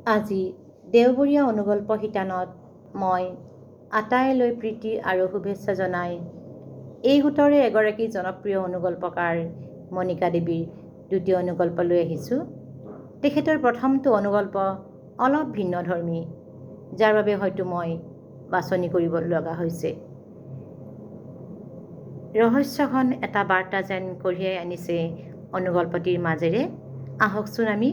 আজি দেওবৰীয়া অনুগল্প শিতানত মই আটাইলৈ প্ৰীতি আৰু শুভেচ্ছা জনাই এই গোটৰে এগৰাকী জনপ্ৰিয় অনুগল্পকাৰ মণিকা দেৱীৰ দ্বিতীয় অনুগল্প লৈ আহিছোঁ। তেখেতৰ প্ৰথমটো অনুগল্প অলপ ভিন্নধৰ্মী, যাৰ বাবে হয়তো মই বাছনি কৰিব লগা হৈছে। ৰহস্যখন এটা বাৰ্তা যেন কঢ়িয়াই আনিছে অনুগল্পটিৰ মাজেৰে। আহকচোন আমি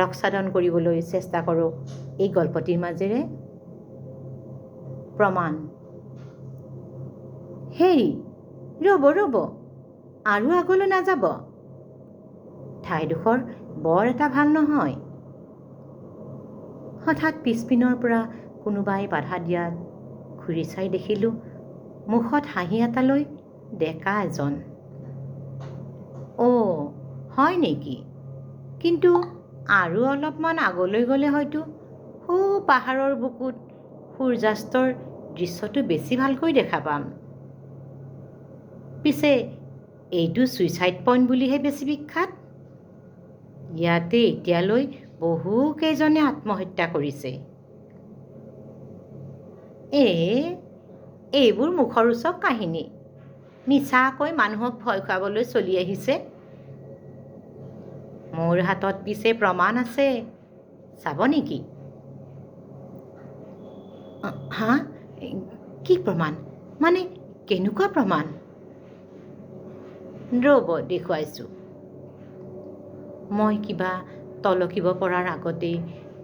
ৰক্সাদন কৰিবলৈ চেষ্টা কৰোঁ এই গল্পটিৰ মাজেৰে। প্ৰমাণ। হেৰি, ৰ'ব ৰ'ব, আৰু আগলৈ নাযাব, ঠাইডোখৰ বৰ এটা ভাল নহয়। হঠাৎ পিছপিনৰ পৰা কোনোবাই বাধা দিয়াত ঘূৰি চাই দেখিলোঁ মুখত হাঁহি এটা লৈ ডেকা এজন। অ' হয় নেকি? কিন্তু আৰু অলপমান আগলৈ গ'লে হয়তো সৌ পাহাৰৰ বুকুত সূৰ্যাস্তৰ দৃশ্যটো বেছি ভালকৈ দেখা পাম। পিছে এইটো ছুইচাইড পইণ্ট বুলিহে বেছি বিখ্যাত। ইয়াতে এতিয়ালৈ বহুকেইজনে আত্মহত্যা কৰিছে। এইবোৰ মুখৰোচক কাহিনী, মিছাকৈ মানুহক ভয় খুৱাবলৈ চলি আহিছে। মোৰ হাতত পিছে প্ৰমাণ আছে, চাব নেকি? হা, কি প্ৰমাণ? মানে কেনেকুৱা প্ৰমাণ? ৰ'ব দেখুৱাইছোঁ। মই কিবা তলকিব পৰাৰ আগতেই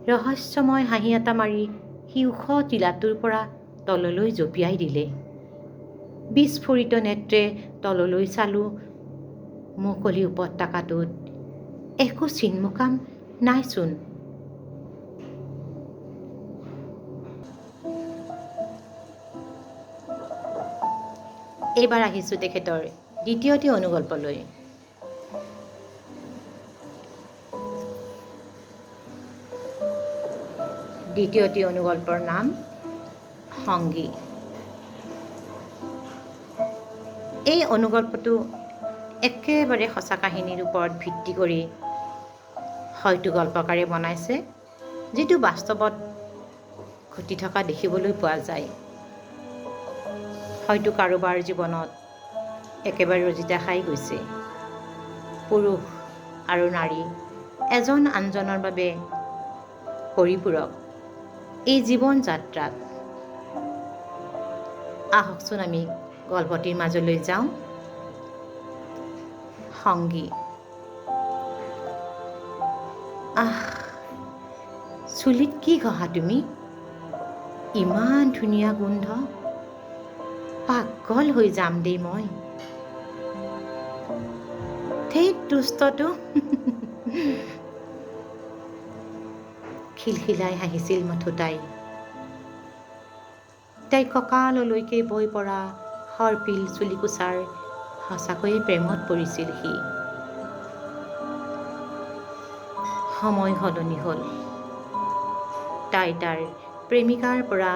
ৰহস্যময় হাঁহি এটা মাৰি সি ওখ টিলাটোৰ পৰা তললৈ জঁপিয়াই দিলে। বিস্ফোৰিত নেত্ৰে তললৈ চালোঁ। মুকলি উপত্যকাটোত একো চিনমোকাম নাইচোন। এইবাৰ আহিছোঁ তেখেতৰ দ্বিতীয়টি অনুগল্পলৈ। দ্বিতীয়টি অনুগল্পৰ নাম সংগী। এই অনুগল্পটো একেবাৰে সঁচা কাহিনীৰ ওপৰত ভিত্তি কৰি হয়তো গল্পকাৰে বনাইছে, যিটো বাস্তৱত ঘটি থকা দেখিবলৈ পোৱা যায়। হয়তো কাৰোবাৰ জীৱনত একেবাৰে ৰজিতা খাই গৈছে। পুৰুষ আৰু নাৰী এজন আনজনৰ বাবে পৰিপূৰক এই জীৱন যাত্ৰাত। আহকচোন আমি গল্পটিৰ মাজলৈ যাওঁ। সংগী। আহ, চুলিত কি ঘঁহা তুমি? ইমান ধুনীয়া গোন্ধ, পাগল হৈ যাম দেই মই। ধেই দুষ্টটো, খিলখিলাই হাঁহিছিল মাথো তাই। তাইৰ কঁকাললৈকে বৈ পৰা সৰ্পিল চুলিকোছাৰ সঁচাকৈয়ে প্ৰেমত পৰিছিল সি। সময় সলনি হ'ল। তাই তাৰ প্ৰেমিকাৰ পৰা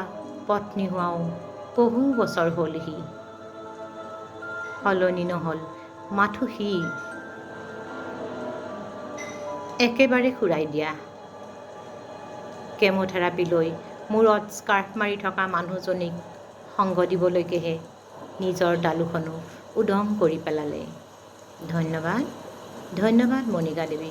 পত্নী হোৱাও বহু বছৰ হ'লহি। সলনি নহ'ল মাথো সি। একেবাৰে খুৰাই দিয়া কেম'থেৰাপি লৈ মূৰত স্কাৰ্ফ মাৰি থকা মানুহজনীক সংগ দিবলৈকেহে নিজৰ তালুখনো উদং কৰি পেলালে। ধন্যবাদ, ধন্যবাদ মণিকা দেৱী।